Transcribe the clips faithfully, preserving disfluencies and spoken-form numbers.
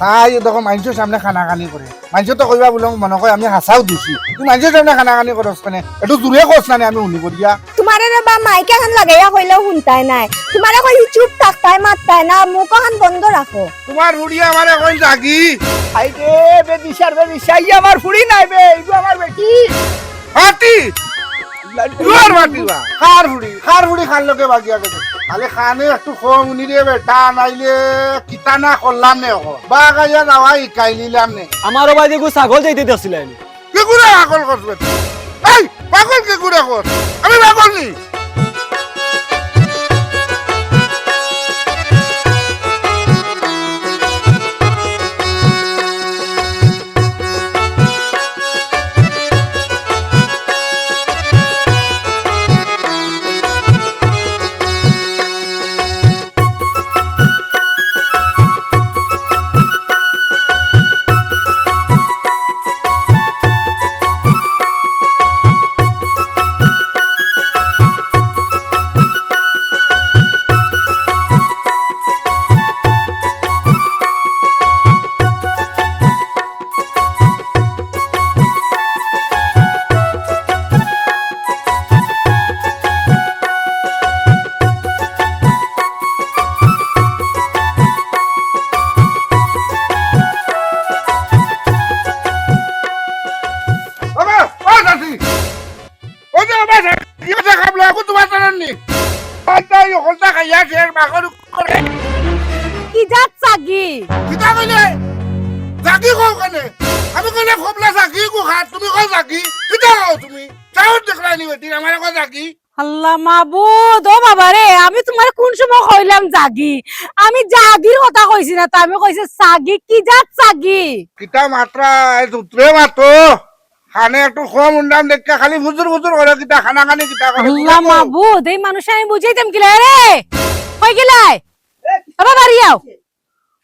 আই দেখো, মাইনষর সামনে কানাকানি করে। মাইনষে তো কইবা বুলে, মনো কয় আমি হাছাউ দুষী। তুই মাইনষর সামনে কানাকানি করস কেনে? একটু জুরে কস না নে, আমি হুনি করিয়া। তুমারে রে বা মাইক এখান লাগাইয়া কইলেও হুনতায় নায়। তুমারে কই চুপ থাকতায়, মাততায় না, মুখ এখান বন্ধ রাখো। তুমার ফুড়িয়ে আমারে কইন যাগি। আই রে, বেদিশার বেদিশা, ই আমার ফুড়ি নায় বে, ইগু আমার বেটি। ফাটি। ইগুর ফাটি বা। কার ফুড়ি, কার ফুড়ি কার লগে বাগিয়া গেছে। খালি কানে একটু কম হুনি রে বেটা, নাইলে কিতা না করলাম নে অখন। বাগাইয়া যাওয়া হিকাইলিলাম নে। আমারও বাদে গু ছাগল যাইতে দিছিলায় নি। কিগুরে পাগল করছ বে? এই, পাগল কিগুরে কর? আমি পাগল নি? বাবা, ও চাচি, ও যে বাবা, চাচি, ও যে খাবলা, এখন তোমার জানার নি। বাচ্চা, এই হকলটা খাইয়া শেষ, মাখন করে। কি জাত ছাগি? কিতা কইলে? ছাগি কও কেনে? আমি কইলে খবলা ছাগি গু খার, তুমি কও ছাগি? কিতা কও তুমি? চাউর দেখলাই নি বেটি, আমারে কও ছাগি? আল্লাহ মাবুদ, ও বাবা রে, আমি তুমারে কুন সময় কইলাম যাগি? আমি যাগির কথা কইছি না তো, আমি কইছি ছাগি, কি জাত ছাগি? কিতা মাতরা, এই জুতরে মাতো। কানে একটু কম হুনরাম দেখিয়া খালি ফুজুর ফুজুর করে কিতা, কানাকানি কিতা করে, আল্লাহ মাবুদ, এই মানুষ আমি বুঝাইতাম কিলা রে? কই গেলায়? এ, বাবা, বাড়ি আও।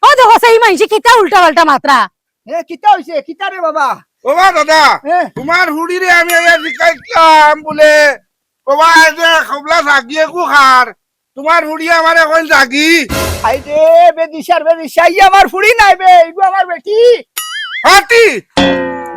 ও দেখো, সেই মাইনষে কিতা উল্টা পাল্টা মাতরা। এ, কিতা হইছে? কিতা রে বাবা? ও বা দাদা, এ? তোমার হুড়িরে আমি আইয়া জিকাইতাম বুলে, ও বা, এই যে খবলা ছাগি এগু খার, তোমার হুড়ি আমারে কইন ছাগি। আই রে, বেদিশার বেদিশা, ই আমার ফুড়ি নায় বে, ইগু আমার বেটি। ফাটি।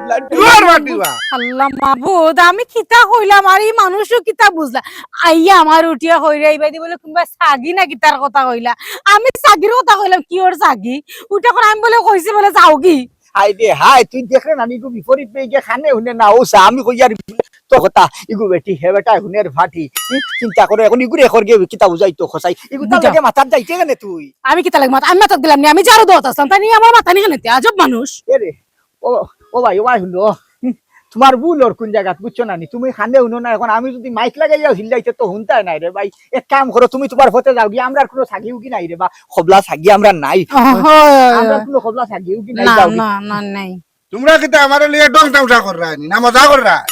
লাড্ডু। ইগুর ফাটি বা। আল্লাহ মাবুদ, আমি কিতা কইলাম আর ই মানুষও কিতা বুঝলা? আইয়া আমার উঠিয়া কইরা ইবাদি বুলে কুনবা ছাগি না কিতার কথা কইলা। আমি ছাগির কথা কইলাম, কিওর ছাগি? উঠে করে আমি বুলে কইছি বুলে যাওগি। হায় রে হায়, তুই দেখরে না, আমি গো বিপরীত পেয়ে গিয়া কানে হুনে না, ও সা, আমি কই আর তোর কথা, ইগু বেটি, হে বেটা, হুনের ফাটি। ই চিন্তা করে, এখন ইগুরে কর গিয়া কিতা বুঝাই তো খসাই। ইগু তার বুঝাও। লগে মাতাত যাইতে কেনে তুই? আমি কিতা লাগি মাত-, আমি মাতাত গেলাম নি, আমি যারও দত আসলাম, তাই নিয়া আমার মাতা নি কেনে তে, আজব মানুষ। এ রে, ও, ও ভাই, ও ভাই, হুনো, হুম, তোমার ভুল ওর কোন জায়গাত, বুঝছো না নি? তুমি কানে হুনো না, এখন আমি যদি মাইক লাগাইয়া হিল্লাইতে তো হুনতায় নাই রে ভাই। এক কাম করো, তুমি তোমার পথে যাওগি, আমরার কুনু ছাগি উগি নাই রে বা, খবলা ছাগি আমরার নাই। অহ। আমরার কুনু খবলা ছাগি উগি নাই, না, যাওগি। না, না, নাই। তোমরা কিতা আমারে লইয়া ঢং তামশা কররায় নি? না মজা কররায়?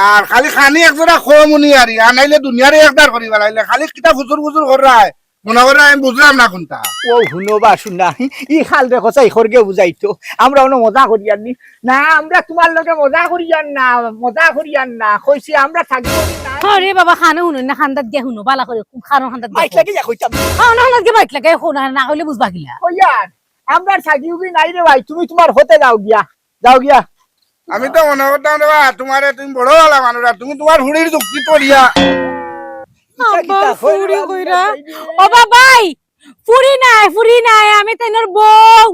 আর খালি কানে একজোড়া কম হুনি আরি, আর নাইলে দুনিয়ারে একদার করি বেলাইলে, খালি কিতা ফুজুর ফুজুর কররায়। মনো কররায় আমি বুঝলাম না কুনটা। ও হুনো বা হুনা, ই খাল রে কসাই খরগে বুঝাইতো। আমরা অনো মজা করিয়ার নি। না, আমরা তোমার লগে মজা করিয়ার না, মজা করিয়ার না। কইছি আমরা থাকি করি না। আরে বাবা, কানে হুনো না, কান্দাত গিয়া হুনো, বালা করে, কানো কান্দাত গিয়া মাইক হুনো। লাগিয়া কইতাম। কানো কান্দাত গিয়া মাইক লাগাই হুনো, না, না কইলে বুঝবা কিলা? কইয়ার, আমরার ছাগি উগি নাই রে ভাই, তুমি তোমার পথে যাও গিয়া, যাও গিয়া। আমি তো মনো করতাম রে বা, তোমারে তুমি বড় বালা মানুষ, আর তুমি তোমার ফুড়ির যুক্তি করিয়া। ইতা কিতা আব্বা, কইরে ফুড়ি আল্লাহ কইরা? যাইবে। ও বাবাই, ফুড়ি নাই, ফুড়ি নাই, আমি তাইনর বউ।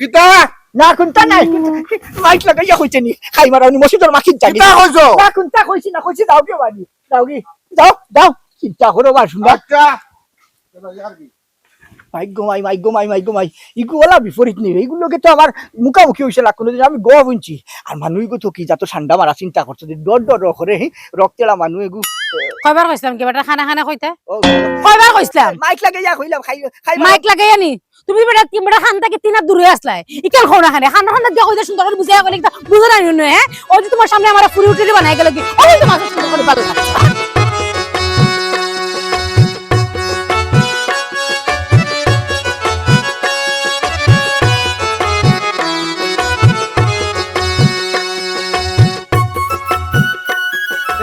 কিতা? না, কুনটা নাই, কুনটা? মাইক লাগাইয়া কইছে নি? খাই মারাও নি, মসজিদর মাখিত যাবি। কিতা কইছো? না, কুনটা কইছি না, কইছি যাও গিয়া বাড়ি, যাও গি, যাও, যাও। চিন্তা করো বা হুনা। আচ্ছা। মাইক গো মাই, মাইক গো মাই, মাইক গো মাই। ইগু ওলা বিপরীত নেই। ইগুর লগে তো আমার মুখামুখি হইছে না কোনোদিন। আমি গো বুনছি। আর মানু ইগু তো কি জাত ঠান্ডা মারা চিন্তা করছো যে ডর ডর ডর করে, হি? রক্তেলা মানু এগু। কয়বার কইছিলাম কি বেটা কানে কানে কইতে? ও। কয়বার কইছিলাম? মাইক লাগাইয়া কইলাম, খাই, খাই মাইক লাগাইয়া নি? তুমি বেটা, তুমি বেটা কান থাকি তিন হাত দূরে আসলাই। ইকান কও না কানে। কান কান দিয়া কইতে সুন্দর করে বুঝাইয়া কইলে কিতা বুঝো না নি, হ্যাঁ? ওই যে তোমার সামনে আমার ফুড়ি উঠে বানাই গেল কি? ওই তো মাথা সুন্দর করে ভালো লাগছে।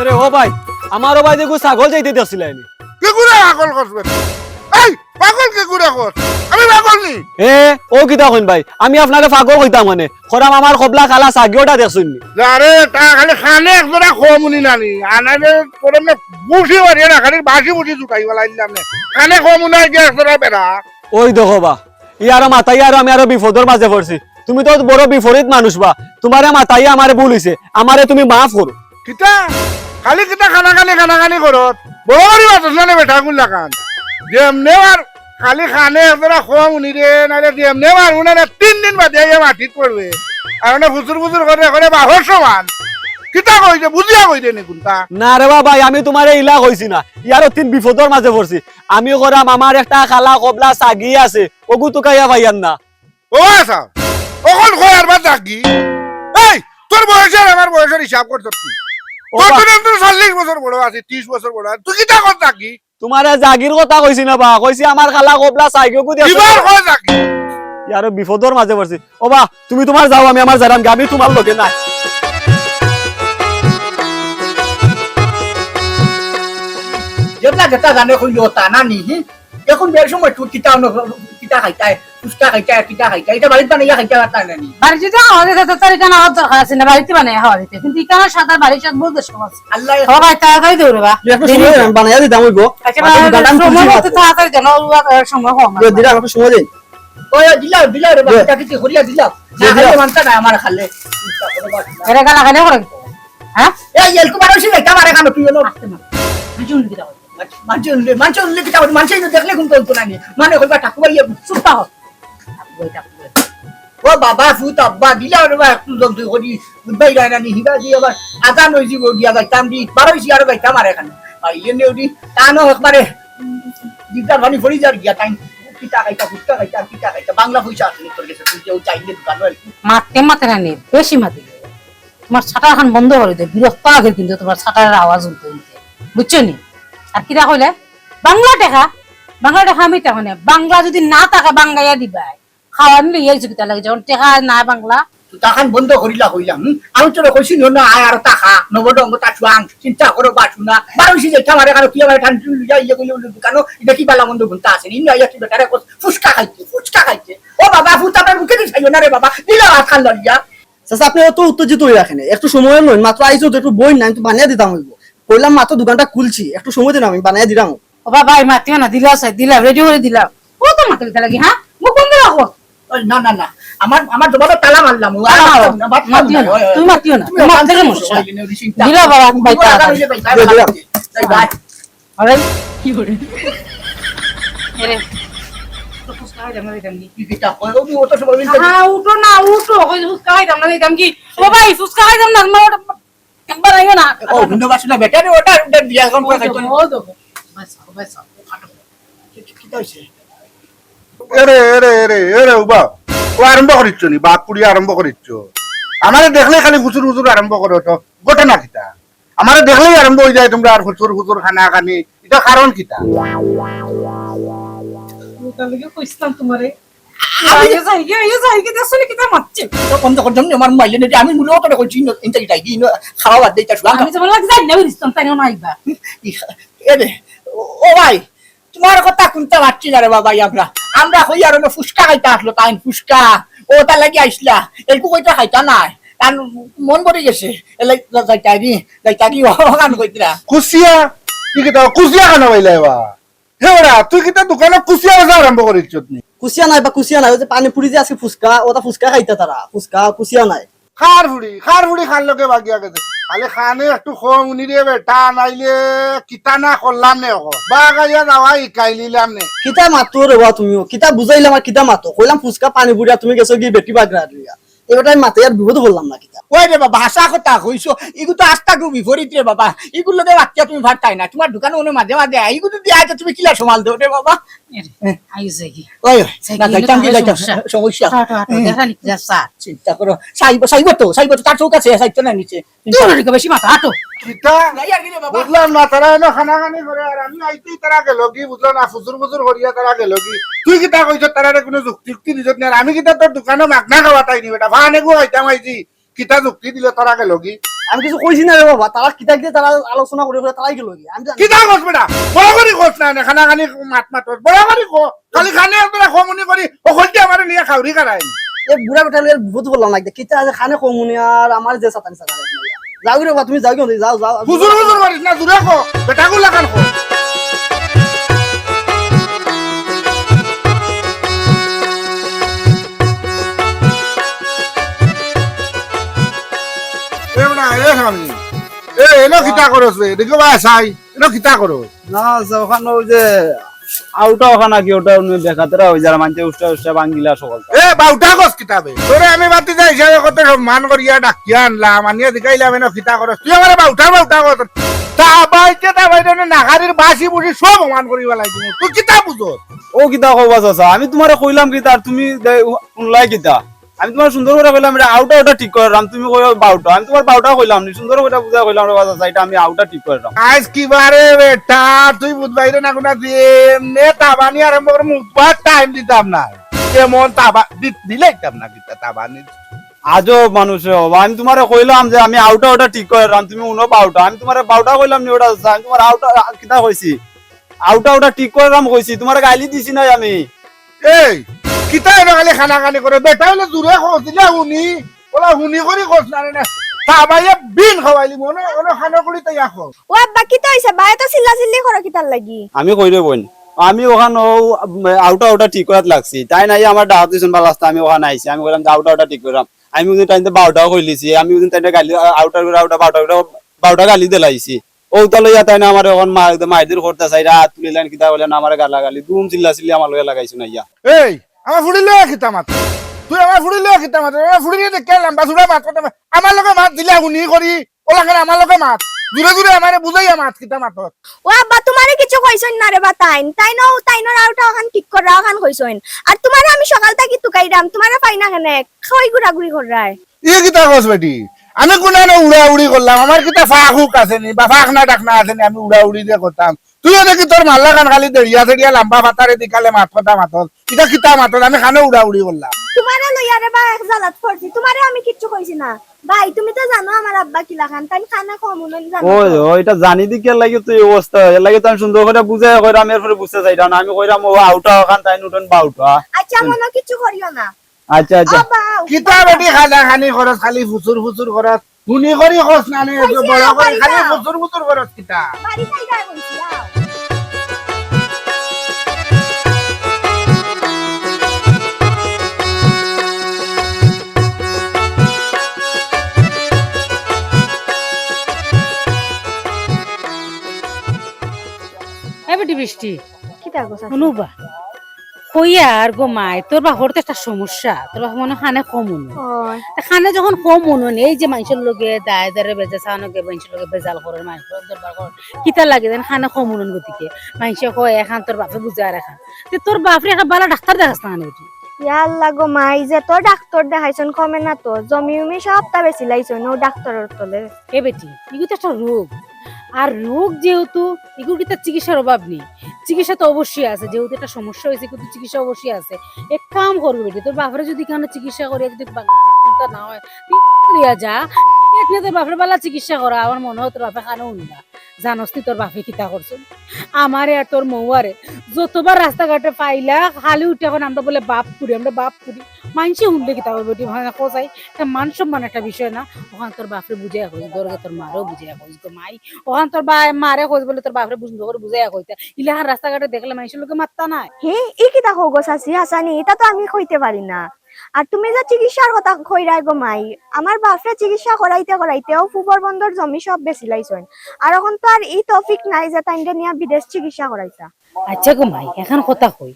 এরে ও ভাই, আমারও ভাই দেখো ছাগল যাইতে দিছিলাইনি। কিগুরে পাগল করছ বে? এই, পাগল কে গুড়া কর? আমি পাগল নি? এ, ও কিতা কইন ভাই? আমি আপনারে পাগল কইতাম মানে? খরাম আমার কবলা খালা সাগি ওটা দেখছইন নি? আরে, তা খালি খানে এক জোড়া কম উনি নানি। আনারে তোরে না বুঝি মারিয়া না, খালি বাসি বুঝি জুটাই বলাইলাম নে। খানে কম উনি আগে এক জোড়া বেড়া। ওই দেখো বা, ই আরো মাতাই আরো আমি আরো বিপদর মাঝে পড়ছি। তুমি তো বড় বিপরীত মানুষ বা, তুমারে মাতাই আমারে ভুল হইছে, আমারে তুমি মাফ করো। কিতা? খালি কিতা কানাকানি কানাকানি করত? বড় বড় মাতস না নে বেটা গুলা কান। যেমনে আর খালি খানে একজোড়া কম উনি রে, নাইলে যেমনে মারমু না রে, তিন দিন বাদে আইয়া মাটিত পড়বে। আর মানে ফুসুর ফুসুর করে, করে বাহর সমান। কিতা কইছে? বুঝিয়া কইছে নি কুনটা? না রে বা ভাই, আমি তুমারে ইলা কইছি না। ইয়ারও তিন বিপদর মাঝে পড়ছি। আমি করাম আমার একটা খালা কবলা সাগি আছে, ওগু তুকাইয়া পাইয়ার না। ও আচ্ছা, অখন কয় আর বা জাগি। এই, তোর বয়স আর আমার বয়সর হিসাব করছস তুই। ও তোর বা- তো, তোর চল্লিশ বছর বড় আছে, ত্রিশ বছর বড় আছে। তুই কিতা কর জাগি? তুমারে জাগির কথা কইছি না বা, কইছি আমার খালা কবলা সাইগো গুদি আছে। ইবার কয় জাগি। ইয়ারও বিপদর মাঝে পড়ছি। ও বা, তুমি তুমার যাও, আমি আমার যাইরাম গি, আমি তুমার লগে নাই। যেটা যেটা জানে কইলো তা না নি, হি? এখন বের সময় তুই কিতা অন্য, কিতা খাইতায়, ফুচকা খাইতায়, কিতা খাইতায়, এটা বাড়িত বানাইয়া খাইতায় পারতায় না নি? বাড়িত যদি খাওয়া দিতে তো তার এখানে আমার দরকার আছে না, বাড়িত বানাইয়া খাওয়া দিতে। কিন্তু এখানে সাদা বাড়ির সাথে বলতে সব আছে। আল্লাহ। ও ভাই, তাড়াতাড়ি দৌড়ে বা। একটু সময় দেন, বানাইয়া দিতাম অইবো। আচ্ছা, বাড়ির ভাই, দোকান সময় খুলছি মতো মাত্র। তাড়াতাড়ি দেন, ও, ও, সময় কম আছে। দিলাম, একটু সময় দেন। ওই, ওই, দিলাও, দিলাও রে বাবা, দে। এটা কিছু করিয়া দিলাও। দে, না, দিলাও। খাইলে মানতা না আমার খালে। এরে গালা খাইলে করে। হ্যাঁ? এই, এলকু বারো সে যাইতাম আরে কানো তুই এলো। আসতে না। আমি শুনবি দাও। মানষে হুনলে, মানষে হুনলে কিতা করি? মানষে ইনো দেখলে কুন কইতো না নি? মানে কইবা, "ঠাকুর ভাই, ইয়ে।" চুপ থাকো। ঠাকুর ভাই, ঠাকুর ভাই। ও বাবা, ফুত আব্বা, দিলা রে বা, একটু জলদি করি। বুঝবাই যায় না নি, হিবা দি আবার আজান হইছি, গো গিয়া যাইতাম দি, বারো হইছি আরো যাইতাম আর এখানে। আর ইয়ে নেউরি, টানো একবারে, দিদার পানি পড়ি যার গিয়া, টাইম। কিতা খাইতা, ফুচকা খাইতা, আর কিতা খাইতা? বাংলা পয়সা আছে নি তোর গেছে? তুই যে ও চাইলে দোকানো আর কি। মাতে মাতে না নি, বেশি মাতে। তুমার শাটার খান বন্ধ করি দে, বিরক্ত লাগে কিন্তু তুমার শাটারের আওয়াজ হুনতে হুনতে, বুঝছো নি? আর কিতা কইলে? বাংলা টেকা, বাংলা টেকা আমি টেকা নে, বাংলা যদি না থাকে বাংলাইয়া দিবায়, খাওয়ানি লইয়া আইছো কিতা লাগি? যখন টেকা না বাংলা। তুই তাখান বন্ধ করিলা কইলাম, হুম? আমি তোরে কইছি নি না, আয় আর তা খা, নবডঙ্গ তা চুয়াং, চিন্তা করো বা শুনা, বারো হইছি যে আমার এখানে তুই আমার ঠান টুন লইয়া ইয়ে কইলে দোকানো, এটা কি বালা মন্দ গুনতা আছে নি? ইমনি আইয়া তুই বেটারে কস, ফুচকা খাইতে, ফুচকা খাইতে। ও বাবা, ফুত আমার মুখে দিয়ে খাইও না রে বাবা, দিলা ভাত খান লড়িয়া। চাচা, আপনি অত উত্তেজিত হইয়া কেনে? একটু সময় লইন, মাত্র আইছো তো, একটু বইন না, আমি তো বানিয়ে দিতাম হইব। কইলাম মাত্র দোকানটা খুলছি, একটু সময় দিন, আমি বানিয়ে দিলাম। ও বাবা, এই মাতিও না, দিলাও চাই, দিলাও, রেডি করে দিলাও। ও তো মাথা ব্যথা লাগে, হ্যাঁ? মুখ বন্ধ রাখো। ওই, না, না, না, আমার, আমার দোকানে তালা মারলাম, ও, আর তালা মারো। মারতাম না, মারতাম মাতিও না, না, ওই, ওই, তুমি মাতিও না, তুমি তুমি মারতে অশান্তি সমস্যা। করছো, ওই, ওই, চিন্তা। দিলাও বাবা, আমি বাইরে দিলাও, তালা দিলাও। দিলাও। এই, ভাই। আরে? এরে, তো ফুচকা খাইতাম না, খাইতাম কি? কি, কি, তা, ওই, ওই, ওটা সব ওই, হ্যাঁ, উঠো না, উঠো। ওই ফুচকা খাইতাম না, খাইতাম কি? ও ভাই, ফুচকা খাইতাম না, না, ওটা একবার আইও না। ও, হুনো বাসু না, বেটা রে, ওটা, ওটা দিয়া এখন করে খাইতো না। ও দেখো। বাস, বাস, কাটো। কি, কি, কিতা হইছে? এরে, এরে, এরে, এরে, উবা। ও আরম্ভ করিচ্ছ নি, বাপ পুড়ি আরম্ভ করিচ্ছ। আমারে দেখলে খালি হুজুর হুজুর আরম্ভ করো তো। ঘটনা কিতা? আমারে দেখলেই আরম্ভ হয়ে যায় তোমরা আর হুজুর হুজুর খানা খানি। এটা কারণ কিতা? ওটার লাগি কইছিলাম তোমারে। আমি আইয়া যাই গিয়া, আইয়া যাই গিয়া, দেখছো নি কিতা মারছে? এটা বন্ধ কর, যেমনি আমার মোবাইলে নেটে আমি মূলত ওটা কইছি, ইনো, ইনটা কিতা, ইনো, খাওয়া বাদ দে, এটা শুয়া। আমি যেমন লাগে যাই না, বেরিস্তান, তাই না, আইবা। এ রে, ও, ও ভাই, তোমার কথা কুনতা মারছি না রে বাবা, আমরা, আমরা কই আর হলো ফুচকা খাইতা আসলো, তাই ফুচকা, ও তার লাগি আইসলা, এলকু কইতা খাইতা নাই, তার মন ভরি গেছে, এলাই যাইতা দি, যাইতা দি, ও গান কইতরা। কুচিয়া? কি কিতা? কুচিয়া খানা পাইলাই বা? হে ওরা, তুই কিতা দোকানো কুচিয়া বেচা আরম্ভ করিচ্ছত নি? কুচিয়া নাই বা, কুচিয়া নাই, ওই যে পানি পুরি যে আছে ফুচকা, ওটা ফুচকা খাইতা তারা, ফুচকা, কুচিয়া নাই। খার ফুড়ি, খার ফুড়ি খার লগে বাগিয়া গেছে। খালি খানে একটু কম উনি রে বেটা, নাইলে কিতা না করলাম নে অখন। বাগাইয়া যাওয়া ইকাইলিলাম নে। কিতা মাতো রে বা তুমিও, কিতা বুঝাইলাম আর কিতা মাতো? কইলাম ফুচকা পানি পুরি আর তুমি গেছো কি বেটি বাগরা লইয়া। এবার আমি মাতে আর বিপদে পড়লাম না কিতা। ওই রে বাবা, হাছা কথা কইছো। ইগু তো আস্তা গু বিপরীত রে বাবা। ইগুর লগে বাচ্চা তুমি পারতায় না। তোমার দোকানো অনো মাঝে মাঝে আয়। ইগু যদি আয় তো তুমি কিলা সামাল দেও রে বাবা? এরে, আইছে কি? ওই, ওই, যাই না, কি, যাইতাম কি, অন্য যাইতাম। সমস্যা? সমস্যা। আটো, আটো, আটো, হুম। দেখা নি, যা, স্যার। চিন্তা করো। চাইবো, চাইবো তো, চাইবো তো, তার চোখ আছে, চাইতো না নিচে। দূর হইতে বেশি মাথা, আটো। কিতা? যাই আর কি রে বাবা। বুঝলাম না, তারা এনে খানাখানি করে, আর আমি আইতেই তারা গেল কি, বুঝলাম না, ফুজুর ফুজুর করিয়া তারা গেল কি। তুই কিতা কইছ, তারা কোনো যুক্তি যুক্তি দিছত না, আর আমি কিতা তোর দোকানো মাগনা খাওয়া তাই নি বেটা, ফান এগু খাইতাম আইছি। কিতা যুক্তি দিলে তারা গেলগি? আমি কিছু কইছি না রে বাবা, তারা কিতা কিতা তারা আলোচনা করি করি তারাই গেলগি। আমি জানি। কিতা কস বেটা? বড় করি কস না, না খানা খানি মাত মাত, বড় করি ক। খালি খানে তোরা কমুনি করি, ও কইতে আমারে নিয়া খাউরি খারাই। এ বুড়া বেটা লইয়া বিপদ বললাম না, কিতা আছে খানে কমুনি আর আমার যে সাতানি সাতানি। যাও রে বাবা, তুমি যাও কি যাও যাও। হুজুর হুজুর করিস না, দূরে ক। বেটাগুলা কান ক। এ বেটা, এ স্বামী, এ এনো কিতা করস রে? দেখো বা সাই, এনো কিতা করস? না, আচ্ছা, ওখানে ওই যে আউটা ওখানে কি ওটা উনি দেখাতেরা ওই যারা মানছে উষ্টা উষ্টা বাঙ্গিলা সকল। এ বাউটা কস কিতাবে? তোরে আমি বাতি যাই হিসাবে কত সম্মান করিয়া ডাকিয়া আনলাম, আনিয়া দিকাইলাম, এনো কিতা করস? তুই আমারে বাউটা বাউটা কস। তা বাইকে তা বাইরে না নাগারির বাসি বুসি সব সমান করিবা লাগি। তুই কিতা বুঝস? ও কিতা কবা চাচা, আমি তোমারে কইলাম কিতা আর তুমি দে-, শুনলাই কিতা? আমি তোমার সুন্দর করে কইলাম, এটা আউটা ওটা ঠিক করে রাম, তুমি কইও বাউটা। আমি তোমার বাউটা কইলাম নি, সুন্দর করে বুঝা কইলাম রে বাবা চাচা, এটা আমি আউটা ঠিক করে রাম। আজ কি বারে বেটা, তুই বুঝবাই রে না কোনা দিন। নে তাবানি আরম্ভ করে মুখবার টাইম দিতাম না। কেমন তাবা দি-, দিলাইতাম না কিতা তাবানি। আজব মানুষ রে বাবা, আমি তোমারে কইলাম যে আমি আউটা ওটা ঠিক করে রাম, তুমি উনো বাউটা। আমি তোমারে বাউটা কইলাম নি ওটা চাচা, আমি তোমার আউটা কিতা কইছি? আউটা ওটা ঠিক করে রাম কইছি, তোমারে গালি দিছি নাই আমি। এই, কিতা এনো খালি খানা খানি করে? বেটা হইলে দূরে খোঁজ দিলে হুনি, ওলা হুনি করি খোঁজ না রে না। তা বাইয়ে বিন খাওয়াইলি মনে, ওনে খানা করি তাই এখন। ও আব্বা, কিতা হইছে? বায়ে তো চিল্লা চিল্লি করো কিতার লাগি? আমি কই রে বইন, আমি ওখান ও, উম, আউটা ওটা ঠিক করাত লাগছি। তাই নাই আমার ডাক দিছুন বালাস্তা, আমি ওখানে আইছি। আমি কইলাম যে আউটা ওটা ঠিক করাম। আমি ওদিন টাইমতে বারোটাও কইলিছি, আমি ওদিন টাইমতে গালি, আউটা করে আউটা বারোটা করে বারোটা গালি দিলাইছি। ও তা লইয়া তাই না আমার এখন মা, একদম মাইদির করতে চাই, রাত তুলিলেন কিতা বলেন, আমার গালা গালি, দুম চিল্লা চিল্লি আমার লগে লাগাইছুন আইয়া। এই, আমার ফুড়ি লইয়া কিতা মাত? তুই আমার ফুড়ি লইয়া কিতা মাত? আমার ফুড়ি দেখে লম্বা চুড়া মাত করতে মা-, আমার লগে মাত দিলে হুনি করি, ওলা করে আমার লগে মাত। দূরে দূরে আমারে বুঝাইয়া মাত, কিতা মাত? ও আব্বা, তোমারে কিছু কইছইন না রে বা তাইন। তাইন ও, তাইনর আউটা ওখান ঠিক করা ওখান কইছইন। আর তোমারে আমি সকাল থাকি তুকাইরাম, তোমারে পাই না কেনে? কই ঘুরাঘুরি কররায়? ই কিতা কস বেটি? আমি কোনানো উড়াউড়ি করলাম? আমার কিতা ফাঁক হুক আছে নি বা ফাঁক না ডাক না আছে নি আমি উড়াউড়ি যে করতাম? তুই দেখি তোর মাল্লা খান খালি দেড়িয়া সেড়িয়া লম্বা ফাতারে দিকালে মাত কথা মাতস। ইটা কিতা মাতস? আমি খানো উড়াউড়ি করলাম। তোমারে লইয়া রে বা এক জালাত পড়ছি, তোমারে আমি কিচ্ছু কইছি না। ভাই, তুমি তো জানো আমার আব্বা কিলাখান, তাইন খানা কম উনন জানো ওই, তো। ওই, এটা জানি দি কিয়ার লাগি তো এই অবস্থা, এর লাগি তো আমি সুন্দর করে বুঝাই কইরাম, এরপরে বুঝতে চাইরা না। আমি কইরাম ও আউটা ওখান, তাইন উঠন বাউটা। আচ্ছা, মনো কিচ্ছু করিও না। আচ্ছা, আচ্ছা। আব্বা, আও। কিতা বেটি খানা খানি খরচ, খালি ফুচুর ফুচুর খরচ। হুনি করি খরচ না নে, কইছি বড় আও, করি খালি বাড়িত আও। ফুচুর ফুচুর খরচ কিতা? বাড়িত আইবা কইছি, আও। এ বেটি বৃষ্টি, কিতা গো চাচি? হুনু বা, কইয়ার গো মাই, তোর বাপর তো একটা সমস্যা, তোর বাপ মনো খানে কম উনন। ওই। তা খানে যখন কম উনন, এই যে মানষর লগে দায় দারে বেজা চানোগে, মানষর লগে বেজাল করের, মানষর দরবার করের, কিতা লাগে যেন খানে কম উনন গতিকে। মানষে কয় এখান তোর বাপে বুঝে আর এখান। তে তোর বাপরে একটা বালা ডাক্তার দেখাস না কেনে বেটি? ইয়া আল্লাহ গো মাই, যে তো ডাক্তার দেখাইছইন কমে না তো, জমি উমি সবতা বেচিলাইছইন ও ডাক্তারর তলে। এ বেটি, ইগু তো একটা রোগ। আর রোগ যেহেতু, ইগুর কিতা চিকিৎসার অভাব নি? চিকিৎসা তো অবশ্যই আছে, যেহেতু একটা সমস্যা অইছে, কিন্তু চিকিৎসা অবশ্যই আছে। এক কাম করবি বেটি, তোর বাপরে যদি কেনে চিকিৎসা করিয়া যদি বা-, চিন্তা না অয়, তুই লইয়া যা, এখানে তোর বাপরে বালা চিকিৎসা করা, আমার মনো অয় তোর বাপে খানো উনবা। জানোস নি তোর বাপে কিতা করছইন? আমারে আর তোর মৌয়ারে যতবার রাস্তাঘাটে পাইলা, খালি উঠে কইন আমরা বুলে বাপ করি, আমরা বাপ করি। মানষে হুনলে কিতা কইবো বেটি, মানে খোঁজাই, এটা মান সম্মান একটা বিষয় না। ওখান তোর বাপরে বুঝাইয়া কইস, ঘরে তোর মারেও বুঝাইয়া কইস গো মাই। ওখান তোর বা-, মারে কইস বুলে তোর বাপরে বুঝ-, করে বুঝাইয়া কইতা। ইলাখান রাস্তাঘাটে দেখলে মানষর লগে মাততা নায়। হে, ই কিতা কও গো চাচি, হাছানি, ইতা তো আমি কইতে পারি না। আর তুমি যে চিকিৎসার কথা কইরায় গো মাই, আমার বাপরে চিকিৎসা করাইতে করাইতে ও ফুবর বন্দর জমি সব বেচিলাইছইন। আর অখন তো আর ই তৌফিক নাই যে তাইনরে নিয়া বিদেশ চিকিৎসা করাইতা। আচ্ছা গো মাই, এখান কথা কই,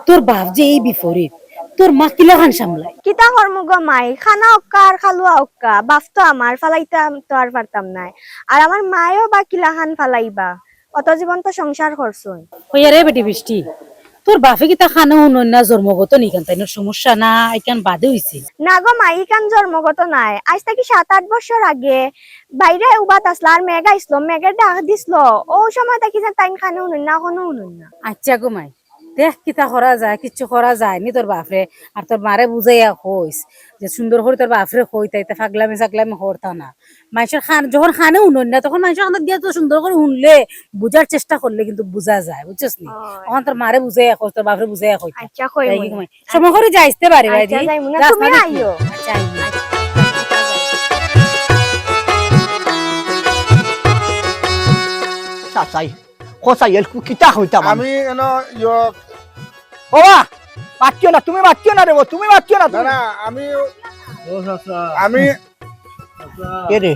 তোর বাপ যে এই বিপরীত, তোর মা কিলাখান সামলায়? কিতা করমু গো মাই, খানা অক্কা আর খালুয়া অক্কা, বাপ তো আমার, ফালাইতাম তো আর পারতাম নায়। আর আমার মায়ও বা কিলাখান ফালাইবা, অত জীবন তো সংসার করছইন। কইয়ার এ বেটি বৃষ্টি, তোর বাপে কিতা খানো হুনইন না জন্মগত নি, ইখান তাইনর সমস্যা না, ইখান বাদে অইছে? না গো মাই, ইখান জন্মগত নায়। আইজ থাকি সাত আট বছর আগে বাইরে উবাত আছলা, আর মেঘ আইছলো, মেঘে ডাক দিছলো, অউ সময় থাকি যে তাইন খানো হুনইন না, অখনো হুনইন না। আচ্ছা গো মাই, দেখ কিতা করা যায়, কিচ্ছু করা যায়নি তোর বাফরে। আর তোর মারে বুঝাইয়া কইস যে সুন্দর করি তোর বাফরে কইতা, ইতা ফাগলামি সাগলামি করতা না। মানষর কান, যখন কানে হুনইন না, তখন মানষর কানো দিয়া তো সুন্দর করি হুনলে, বুঝার চেষ্টা করলে কিন্তু বুঝা যায়, বুঝছস নি? অয়। অখন তোর মারে বুঝাইয়া কইস, তোর বাফরে বুঝাইয়া কইতা। আচ্ছা, কইমুনে। সময় করি যাইস তে বাড়ি, আচ্ছা, যাইমু না, তুমি আইও। আচ্ছা, আইমু। চাচাই, কসাই, এলকু কিতা কইতাম আমি? আমি এনো ইয়ো। বাবা, মাতিও না, তুমি মাতিও না রে, তুমি মাতিও না, না, তুমি। না, আমি, ও চাচা। আমি, চাচা। কে রে?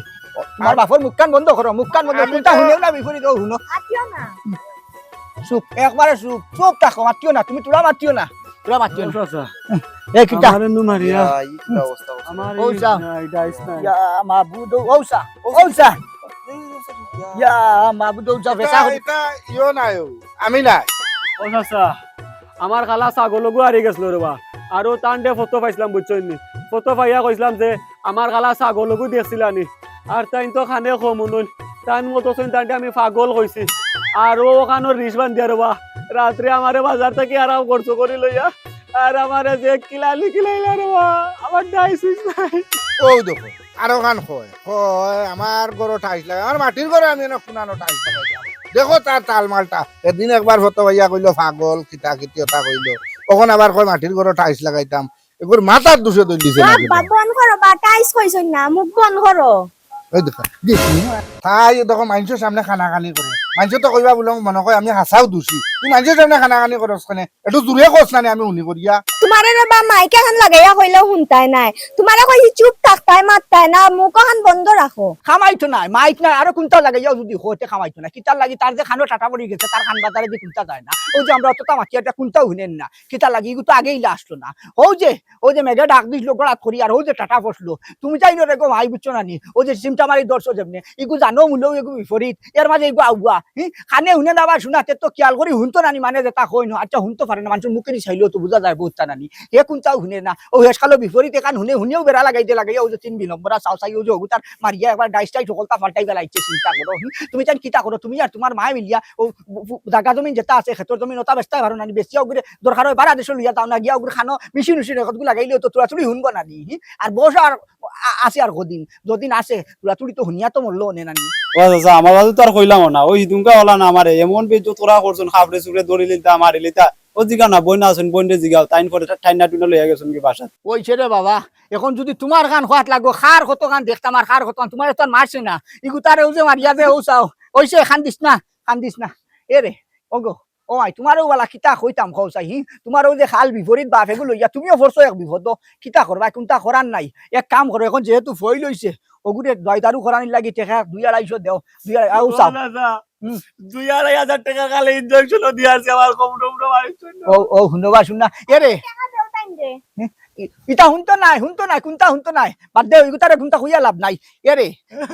তোমার বাফর মুখখান বন্ধ করো, মুখখান বন্ধ। আমি কুনতা তো হুনিও না, বিপরীত ও হুনো। মাতিও না। চুপ, একবারে চুপ, চুপ থাকো, মাতিও না, তুমি তোরা মাতিও না, তোরা মাতিও ও না। চাচা। এ, কিতা? আমারে নু মারিয়া। ইয়া, ই কিতা অবস্থা, অবস্থা? আমার ও এই চা। নাই, ডাইস নাই। ইয়া, মাবুদ, ও চা, ও চা। ইয়া, মাবুদ, ও চা, ইটা, বেচা হই- ইটা ইয়ো নাই, ও। আমি নাই। ও চাচা, আমার কালা ছাগল ওগু হারি গেছিল রে বা। আর ও তানরে ফটো পাইছিলাম, বুঝছইন নি? ফটো পাইয়া কইছিলাম যে, "আমার কালা ছাগল ওগু দেখছিলা নি?" আর তাইন তো কানে কম হুনইন, তাইন মতো কইন তানরে আমি পাগল কইছি। আর ও ওখানো রিস বান্ধিয়া রে বা, রাত্রে আমারে বাজার থাকি আরাম করছো করি লইয়া, আর আমারে যে কিলানি কিলাইলা রে বা, আমার ডাইস নাই। ও দেখো, আরো খান কয়, কয়, "আমার ঘরো টাইস লাগাই, আমার মাটির ঘরো আমি এনে কুনানো টাইস লাগাইতাম।" দেখো তার তালমালটা। এদিন একবার ফটো পাইয়া কইলো, "পাগল, কিতা কিতি ওটা কইলো।" অখন আবার কয়, "মাটির ঘরো টাইস লাগাইতাম।" এগুর মাথার দুষে দই দিছে না বাবা, কিন্তু। বন্ধ করো বা, টাইস কইছইন না, মুখ বন্ধ করো। এই দেখো, দেখি, তাই দেখো, মানষর সামনে কানাকানি করে। মানষে তো কইবা বুলে, মনে কয় আমি হাছাউ দুষী। তুই মানষর সামনে কানাকানি করস কেনে? একটু জুরে কস না নি, আমি হুনি করিয়া। তোমারে রে বা মাইক এখান লাগাইয়া কইলেও হুনতায় নায়। তোমারে কইছি চুপ থাকতায়, মাততায় না, মুখ এখান বন্ধ রাখো। কামাইতো নায়, মাইক নায়, আরো কুনতা লাগাইয়াও যুদি কইতে কামাইতো নায়। কিতার লাগি তার যে কানো টাটা পড়ি গেছে, তার কান বাজারে দি কুনতা যায় না। ওই যে আমরা অতটা মাতি, ইটা কুনতাউ হুনেন না। কিতার লাগি, ইগু তো আগেইলা আসলো না। ওই যে, ওই যে মেঘে ডাক দিছিল গড়াত করি, আর ওই যে টাটা পড়লো। তুমি যাই না রে গো ভাই, বুঝছো না নি? ওই যে চিমটা মারি ধরছো যেমনে, ইগু জানো মূলেও এগু বিপরীত, এর মাঝে এগু আউয়া। হি? কানে হুনে না বা শুনা, তে তো খিয়াল করি হুনতো না নি, মানে যেটা কই না। আচ্ছা, হুনতো পারে না, মানষর মুখে নি চাইলেও তো বুঝা যায় বহুত তা না নি। হে কুনতাউ হুনে না, ও হেসকালো বিপরীত এখান হুনে, হুনেও বেড়া লাগাই দে লাগাইয়া, ও যে তিন বিলম্বরা চাও চাই, ও যে ওগুতার মারিয়া একবার ডাইস টাইস হকলতা ফাল্টাইবা লাগছে, চিন্তা করো। হুম? তুমি জান কিতা করো, তুমি আর তোমার মায়ে মিলিয়া, ও, ও, ও জাগা জমিন যেটা আছে, খেতর জমিন ওটা বেচতায় পারো না নি, বেচিয়া ওগুরে দরকার হয় বারা দেশো লইয়া যাও না, গিয়া ওগুর কানো মেশিন উশিন রেকর্ডগুলো লাগাইলেও তো তোরা চুরি হুনবো না নি। হি? আর বস আর আ-, আছে আর কদিন, যদিন আছে, তোরা চুরি তো হুনিয়া তো মরলো নে না নি। ও চাচা, আমার বাজু তো আর কইলাম না, ওই হিদুঙ্কা ওলা না আমারে, এমন বেইজ্জত করা করছইন, খাপড়ে চুপড়ে ধরি লিতা, মারি লিতা। ও জিগাও না, বইন আছইন, বইনরে জিগাও, তাইন পরে ঠা-, ঠাইনা টুইনা লইয়া গেছইন কি বাসাত। ওই ছেড়ে বাবা, এখন যদি তোমার কান খোয়াত লাগবো, কার কত কান দেখতাম আর কার কত কান, তোমার তো আর মারছে না। ইগু তারে ও যে মারিয়া দে, ও চাও, ওই সে কান দিস না, কান দিস না। এ রে, ও গো, ও মাই, তোমারেও বালা কিতা কইতাম কও চাই, হি? তোমারও যে খাল বিপরীত বাপ, এগু লইয়া তুমিও পড়ছো এক বিপদ, কিতা করবা, কুনতা করার নাই। এক কাম করো, এখন যেহেতু ফইল অইছে, ওগুরে দয়দারু করানির লাগি টেকা দুই আড়াইশো দেও, দুই আড়াই, ও চাও। ও দাদা, হুম। দুই আড়াই হাজার টেকা খালি ইনজেকশনও দিয়া আছে আমার কম টম টম আর কিছু না। ও, ও, হুনো বা, হুন না। এ রে। টেকা দেও তাইন রে। হুম? ই-, ইটা হুনতো নায়, হুনতো নায়, কুনতা হুনতো নায়। বাদ দেও, ইগুতারে কুনতা কইয়া লাভ নাই। এ রে,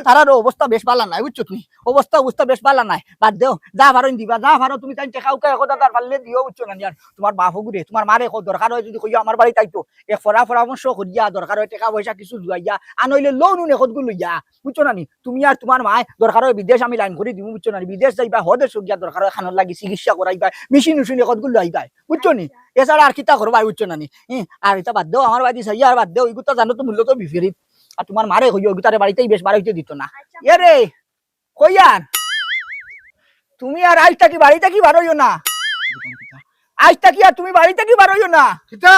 তারারও অবস্থা বেশ বালা নায়, বুঝছো তুমি? অবস্থা, অবস্থা বেশ বালা নায়। বাদ দেও, যা পারো দিবা, যা পারো তুমি তাইন টেকা উকা এক হাজার পারলে দিও, বুঝছো না নি? আর তোমার বাপ ওগুরে, তোমার মারে কও, দরকার হয় যদি কইও আমার বাড়িত আইতো, এক ফরা পরামর্শ করিয়া, দরকার হয় টেকা পয়সা কিছু জুয়াইয়া, আর নইলে লোন উন একটগু লইয়া, বুঝছো না নি? তুমি আর তোমার মায় দরকার হয় বিদেশ আমি লাইন করি দিমু, বুঝছো না নি? বিদেশ যাইবা, হদেশ গিয়া দরকার হয় খানোর লাগি চিকিৎসা করাইবা, মেশিন উশিন একটগু লইবায়, বুঝছো নি? এছাড়া আর কিতা করবায়, বুঝছো না নি? হি, আর ইটা বাদ দেও, আমার বাড়ি চাইয়া আর বাদ দেও, ইগুতা জানো তো মূল্য তো বিপরীত। আর তোমার মারে কইও, ইগুতারে বাড়িতেই বেশ বার হইতে দিত না। আচ্ছা। এ রে, কইয়ার, তুমি আর আইজ থাকি বাড়ি থাকি বার হইও না। আইজ থাকি আর তুমি বাড়ি থাকি বার হইও না। কিতা?